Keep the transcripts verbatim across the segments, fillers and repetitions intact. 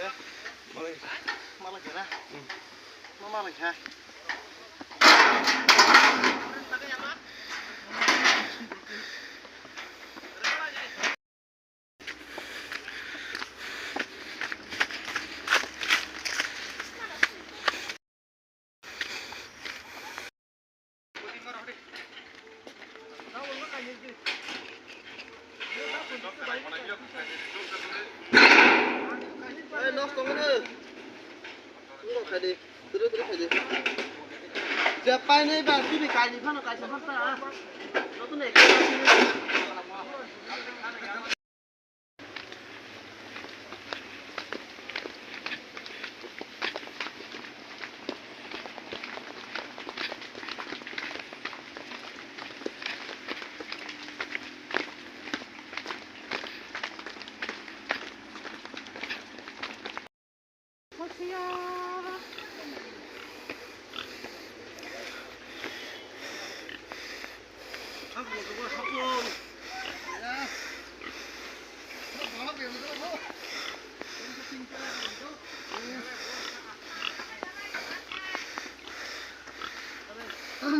Malai, malai kena. Ma malai kha. Japai nai ba, sini kaini phano kaisa phano ta. Notun ekta.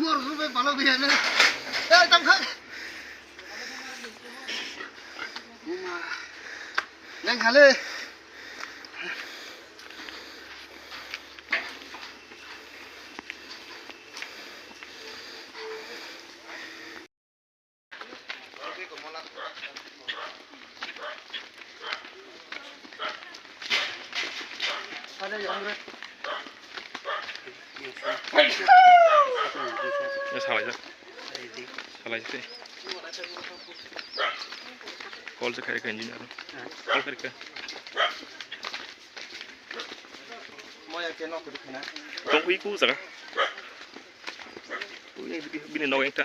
Bor rubai balo biya na. Eh, tam kha. Nang khale. Ya, salah ya. Salah ya. Call se kare ka engineer. Call kare ka. Moya ke nok dikhe na. Tong kui ku jaga. Bini nok ekta.